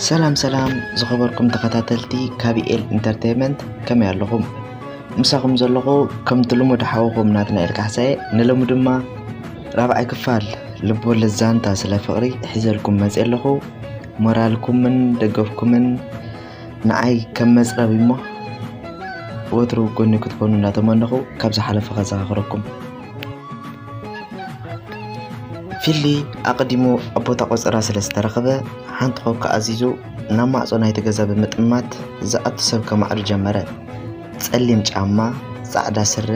ሰላም ሰላም ዝኸበርኩም ተኸታተልቲ ካቢኤል ኢንተርቴይመንት፣ ከመይ ኣለኹም? ምሳኹም ዘለኹ ከምቲ ልሙድ ሓውኹም ናትናኤል ካሕሳየ። ንሎሚ ድማ ራብዓይ ክፋል ልብወለድ ዛንታ ስለ ፍቕሪ ሒዘልኩም መፅእ ኣለኹ። ሞራልኩምን ደገፍኩምን ንዓይ ከም መፅረብ እሞ ወትሩ ጎኒ ክትኮኑ እናተመነኹ ካብ ዝሓለፈ ከዘኻኽረኩም። ፊሊ ኣቐዲሙ ኣብ ቦታ ቆጸራ ስለ ዝተረኸበ፣ ሓንቲ ኮካ ኣዚዙ ናብ ማዕጾ ናይቲ ገዛ ብምጥማት ዝኣቱ ሰብ ከማዕዱ ጀመረ። ጸሊም ጫማ፣ ጻዕዳ ስረ፣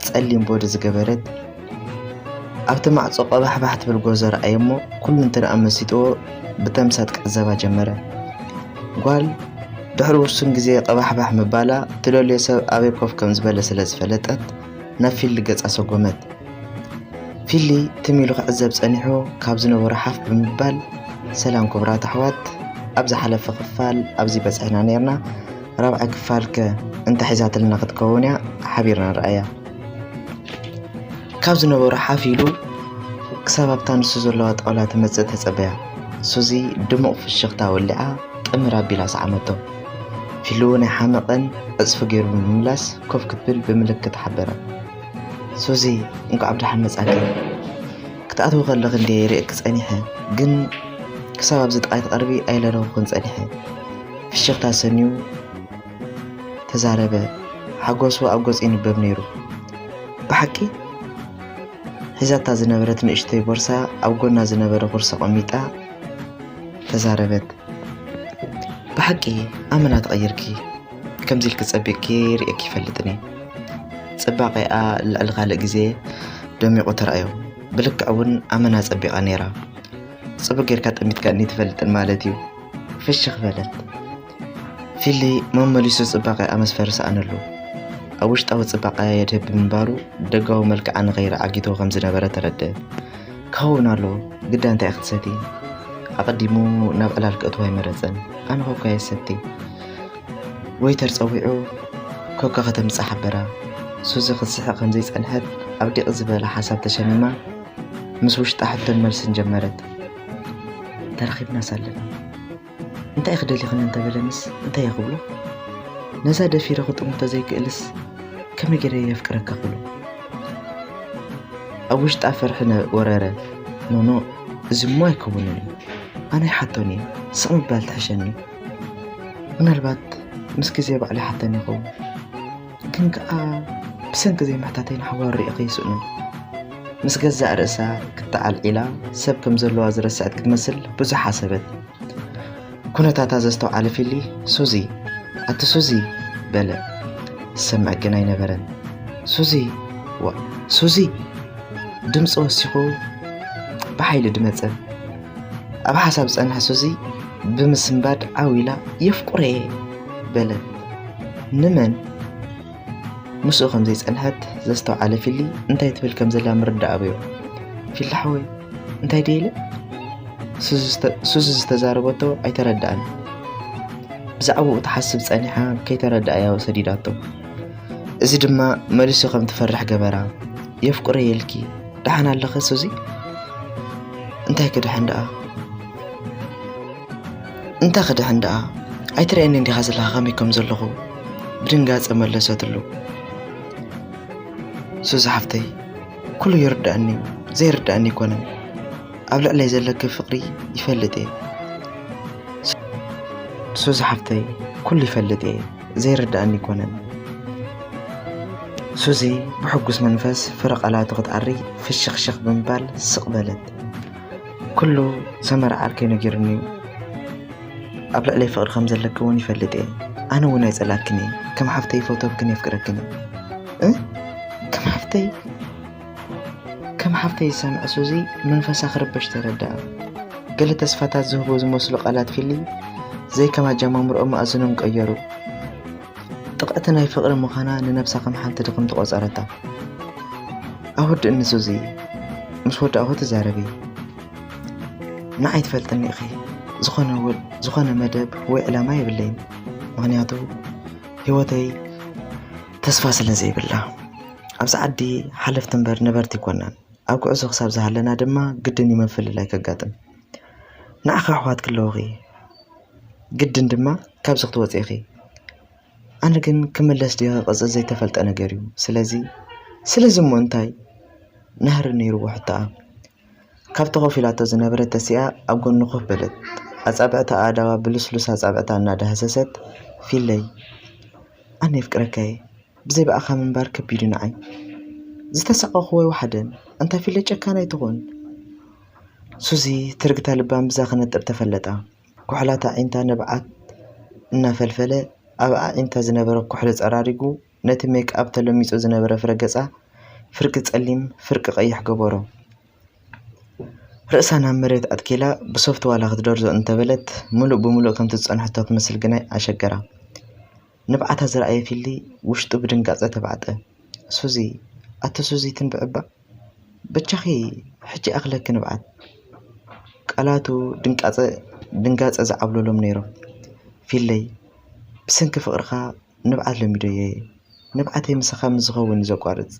ጸሊም ቦዲ ዝገበረት፣ ኣብቲ ማዕጾ ቀባሕባሕ ትብል ጎዞ ረኣየ እሞ፣ ኩሉ እንትንኣ መሲጥዎ ብተምሳጥ ክዕዘባ ጀመረ። ጓል ድሕሪ ውሱን ግዜ ቀባሕባሕ ምባላ፣ ትደልዮ ሰብ ኣበይ ኮፍ ከም ዝበለ ስለ ዝፈለጠት፣ ናብ ፊሊ ገጻ ሰጎመት። ፊሊ ትም ኢሉ ክዕዘብ ጸኒሑ ካብ ዝነበሮ ሓፍ ብምባል፣ ሰላም ክቡራት ኣሕዋት፣ ኣብ ዝሓለፈ ክፋል ኣብዚ በጺሕና ነይርና፣ ራብዓይ ክፋል ከ እንታይ ሒዛትልና ክትከውን እያ? ሓቢርና ንርኣያ። ካብ ዝነበሮ ሓፍ ኢሉ ክሳብ ኣብታ ንሱ ዘለዋ ጣውላ ትመጽእ ተጸበያ። ሱዚ ድሙቕ ፍሽኽታ ወሊዓ ጥምር ኣቢላ ሰዓመቶ። ፊሊ እውን ኣይሓመቐን፣ ዕጽፊ ገይሩ ብምምላስ ኮፍ ክትብል ብምልክት ሓበራ። ሱዚ፣ እንኳዕ ብደሓን መጻኪ። ክትኣትዊ ከለኺ እንድየ ይርእየኪ ጸኒሐ፣ ግን ክሳብ ኣብዚ ጥቓይ ትቐርቢ ኣይለለኹኽን ጸኒሐ። ፍሽኽታ ሰንዩ ተዛረበ። ሓጎሱ ኣብ ገጹ ይንበብ ነይሩ። ብሓቂ? ሒዛታ ዝነበረት ንእሽቶይ ቦርሳ ኣብ ጎና ዝነበረ ኩርሲ ኣቐሚጣ ተዛረበት። ብሓቂ ኣመና ተቐይርኪ። ከምዚ ኢልኪ ጸቢቕኪ ርእየኪ ይፈልጥን እየ። ጽባቐኣ ልዕሊ ካልእ ግዜ ደሚቑ ተራእዮ። ብልክዕ እውን ኣመና ጸቢቓ ነይራ። ጽቡቕ ጌርካ ጠሚትካኒ ትፈልጥን ማለት እዩ። ፍሽኽ በለት። ፊሊ መመሊሱ ጽባቐኣ መስፈሪ ሰኣነሉ። ኣብ ውሽጣዊ ጽባቐኣ የድህብ ብምንባሩ፣ ደጋዊ መልክዓ ንኸይርኣ ዓጊትዎ ከም ዝነበረ ተረድአ። ክኸውን ኣለዎ፣ ግዳ እንታይ ክትሰቲ? ኣቐዲሙ ናብ ዕላል ክእትዋ ኣይመረጸን። ኣነ ኮካ እየ ዝሰቲ። ዌይተር ጸዊዑ ኮካ ከተምጽእ ሓበራ። ሱዚ ክትስሕቕ ከም ዘይጸንሐት ኣብ ዲቕ ዝበለ ሓሳብ ተሸሚማ፣ ምስ ውሽጣ ሕቶን መልስን ጀመረት። ተራኺብናስ ኣለና። እንታይ ክደሊኽኒ እንተበለንስ እንታይ እየ ክብሎ? ነዛ ደፊረ ክጥምቶ ዘይክእልስ ከመይ ገይረ የፍቅረካ ክብሎ? ኣብ ውሽጣ ፍርሒ ነ-፣ ወረረ። ኖኖ፣ እዚ እሞ ኣይከውንን እዩ። ኣነ ይሓቶን እየ። ስቕ ምባል ትሕሸኒ። ምናልባት ምስ ግዜ ባዕሉ ይሓተኒ ይኸውን። ግን ከኣ ብሰንኪ ዘይምሕታተይ ንሓዋሩ ርእየ ከይስእኖ። ምስ ገዛእ ርእሳ ክትዓልዒላ ሰብ ከም ዘለዋ ዝረስዐት ክትመስል ብዙሕ ሓሰበት። ኩነታታ ዘስተውዓለ ፊሊ፣ "ሱዚ፣ ኣቲ ሱዚ!" በለ። ዝሰምዕ ግን ኣይነበረን። "ሱዚ! ዋ፣ ሱዚ!" ድምፂ ወሲኹ ብሓይሊ ድመፀ። ኣብ ሓሳብ ዝጸንሐ ሱዚ ብምስንባድ ዓው ኢላ፣ "የፍቁረየ!" በለት። ንመን? ምስኡ ከም ዘይጸንሐት ዘስተውዓለ ፊሊ እንታይ ትብል ከም ዘላ ምርዳእ ኣበዮ። "ፊሊ ሓወይ፣ እንታይ ድየ ኢለ?" ሱዚ ዝተ-፣ ሱዚ ዝተዛረበቶ ኣይተረድኣን። ብዛዕባኡ ትሓስብ ጸኒሓ ከይተረድኣያ ወሰዲዳቶ። እዚ ድማ መሊሱ ከም ትፈርሕ ገበራ። "የፍቅረየ ኢልኪ ደሓን ኣለኺ ሱዚ?" "እንታይ ክድሕን ደኣ?" "እንታይ ክድሕን ደኣ? ኣይትርእየኒ እንዲኻ ዘለኻ ከመይ ከም ዘለኹ?" ብድንጋጸ መለሰትሉ። "ሱዚ ሓፍተይ፣ ኩሉ ይርድኣኒ እዩ፣ ዘይርድኣኒ ኣይኮነን። ኣብ ልዕለይ ዘለኪ ፍቕሪ ይፈልጥ እየ። ሱዚ ሓፍተይ፣ ኩሉ ይፈልጥ እየ፣ ዘይርድኣኒ ኣይኮነን።" ሱዚ ብሕጉስ መንፈስ ፍረ ቃላቱ ክትኣሪ ፍሽኽሽኽ ብምባል ስቕ በለት። "ኩሉ ሰመረ ዓርከይ ነጊሩኒ እዩ። ኣብ ልዕለይ ፍቕሪ ከም ዘለኪ እውን ይፈልጥ እየ። ኣነ እውን ኣይጸልኣክን እየ። ከም ሓፍተይ ይፈትወክን የፍቅረክን እየ።" "እ? ከም ሓፍተይ?" ከም ሓፍተይ ዝሰምዐ ሱዚ መንፈሳ ክርበሽ ተረድኣ። ገለ ተስፋታት ዝህቡ ዝመስሉ ቃላት ፊሊ ዘይከም ኣጀማምርኦም መኣዝኖም ቀየሩ። ጥቕ ጽብቕቲ ናይ ፍቕሪ ምዃና ንነብሳ ከም ሓንቲ ድኽምቲ ቆጸረታ። ኣወድእኒ ሱዚ፣ ምስ ወዳእኹ ትዛረቢ። ንዓይ ትፈልጥኒ ኢኺ። ዝኾነ ወድ-፣ ዝኾነ መደብ ወይ ዕላማ የብለይን። ምኽንያቱ ህይወተይ ተስፋ ስለ ዘይብላ። ኣብዚ ዓዲ ሓለፍቲ እምበር ነበርቲ ኣይኮናን። ኣብ ጉዕዞ ክሳብ ዝሃለና ድማ ግድን እዩ ምፍልላይ ከጋጥም። ንዓኻ ኣሕዋት ክለውኺ ግድን ድማ ካብዚ ክትወፂ ኢኺ። ኣነ ግን ክምለስ ድየ ክቕፅል ዘይተፈልጠ ነገር እዩ። ስለዚ ስለዚ እሞ እንታይ ናህሪ ነይርዎ ሕቶኣ። ካብ ተኾፍ ኢላቶ ዝነበረት ተሲኣ ኣብ ጎኑ ኮፍ በለት። ኣጻብዕታ ኣእዳዋ ብልስሉስ ኣጻብዕታ እናዳህሰሰት፣ ፊለይ፣ ኣነ የፍቅረካየ፣ ብዘይ ብኣኻ ምንባር ከቢድ እዩ ንዓይ። ዝተሳቐኹ ወይ ወሓደን፣ ኣንታ ፊለ ጨካን ኣይትኹን። ሱዚ ትርግታ ልባ ምብዛ ክነጥር ተፈለጣ። ኩሕላት ኣዒንታ ንብዓት እናፈልፈለ፣ ኣብ ኣዒንታ ዝነበረ ኩሕሊ ጸራሪጉ፣ ነቲ ሜክኣፕ ተለሚጹ ዝነበረ ፍረ ገጻ ፍርቂ ጸሊም ፍርቂ ቀይሕ ገበሮ። ርእሳ ናብ መሬት ኣትኪላ ብሶፍት ዋላ ክትደርዞ እንተበለት፣ ምሉእ ብምሉእ ከምቲ ዝጸንሐቶ ትመስል ግናይ ኣሸገራ። ንብዓታ ዝረኣየ ፊሊ ውሽጡ ብድንጋጸ ተባዕጠ። ሱዚ፣ ኣቲ ሱዚ ትንብዒ እባ፣ በጃኺ ሕጂ ኣኽለኪ ንብዓት። ቃላቱ ድንጋጸ፣ ድንጋጸ ዝዓብለሎም ነይሮም። ፊለይ፣ ብሰንኪ ፍቕርኻ ንብዓት ለሚደዮ እየ። ንብዓተይ ምሳኻ ምስ ዝኸውን እዩ ዘቋርጽ።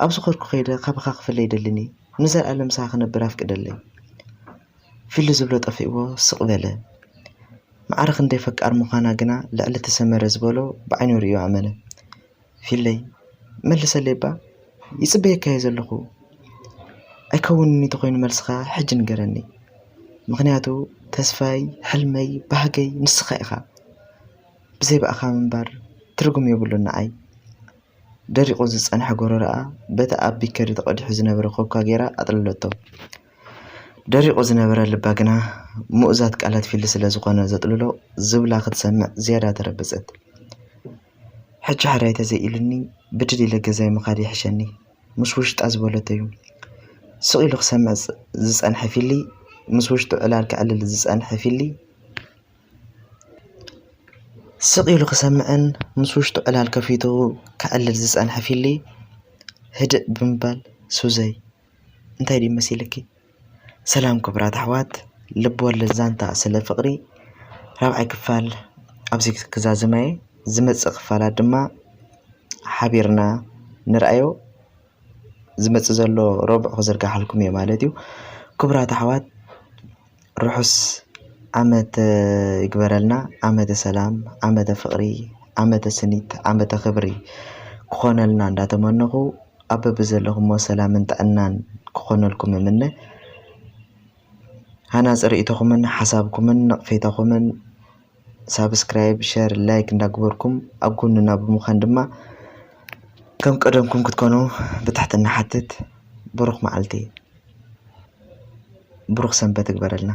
ኣብ ዝኾርኩ ከይደ ካባኻ ክፍለ ይደልን እየ። ንዘለኣለም ምሳኻ ክነብር ኣፍቅደለይ። ፊሊ ዝብሎ ጠፊእዎ ስቕ በለ። ማዕረ ክንደይ ፈቃር ምዃና ግና ልዕሊ እቲ ሰመረ ዝበሎ ብዓይኑ ርእዩ ኣመነ። ፊለይ፣ መልሰለይ እባ፣ ይጽበየካ እየ ዘለኹ። ኣይከውንን እንተኾይኑ መልስኻ ሕጂ ንገረኒ። ምኽንያቱ ተስፋይ፣ ሕልመይ፣ ባህገይ ንስኻ ኢኻ። ብዘይ ብኣኻ ምንባር ትርጉም የብሉን ንዓይ። ደሪቑ ዝጸንሐ ጎረሮኣ በቲ ኣብ ቢከሪ ተቐዲሑ ዝነበረ ኮካ ጌራ ኣጥለለቶ። ደሪቑ ዝነበረ ልባ ግና ምኡዛት ቃላት ፊሊ ስለ ዝኾነ ዘጥልሎ፣ ዝብላ ክትሰምዕ ዝያዳ ተረበጸት። ሕጂ ሕራይ ተዘይኢሉኒ ብድድ ኢለ ገዛይ ምኻድ ይሕሸኒ፣ ምስ ውሽጣ ዝበለቶ እዩ። ስቕ ኢሉ ክሰምዕ ዝጸንሐ ፊሊ፣ ምስ ውሽጡ ዕላል ከዕልል ዝጸንሐ ፊሊ፣ ስቕ ኢሉ ክሰምዕን ምስ ውሽጡ ዕላል ከፊቱ ከዕልል ዝጸንሐ ፊሊ፣ ህድእ ብምባል፣ ሱዘይ፣ እንታይ ድዩ መሲልኪ? ሰላም ክቡራት ኣሕዋት፣ ልብ ወለድ ዛንታ ስለ ፍቕሪ ራብዓይ ክፋል ኣብዚ ክዛዝመ እየ። ዝመጽእ ክፋላት ድማ ሓቢርና ንርኣዮ። ዝመጽእ ዘሎ ረቡዕ ክዝርግሓልኩም እየ ማለት እዩ። ክቡራት ኣሕዋት፣ ርሑስ ዓመት ይግበረልና። ዓመተ ሰላም፣ ዓመተ ፍቕሪ፣ ዓመተ ስኒት፣ ዓመተ ክብሪ ክኾነልና እንዳተመነኹ፣ ኣብ በብዘለኹሞ ሰላምን ጥዕናን ክኾነልኩም እምነ። ሃናጺ ርእይቶኹምን ሓሳብኩምን ነቕፌታኹምን ሳብስክራይብ፣ ሸር፣ ላይክ እንዳግበርኩም ኣብ ጎንና ብምዃን ድማ ከም ቀደምኩም ክትኮኑ ብትሕትና ሓትት። ብሩኽ መዓልቲ፣ ብሩኽ ሰንበት ይግበረልና።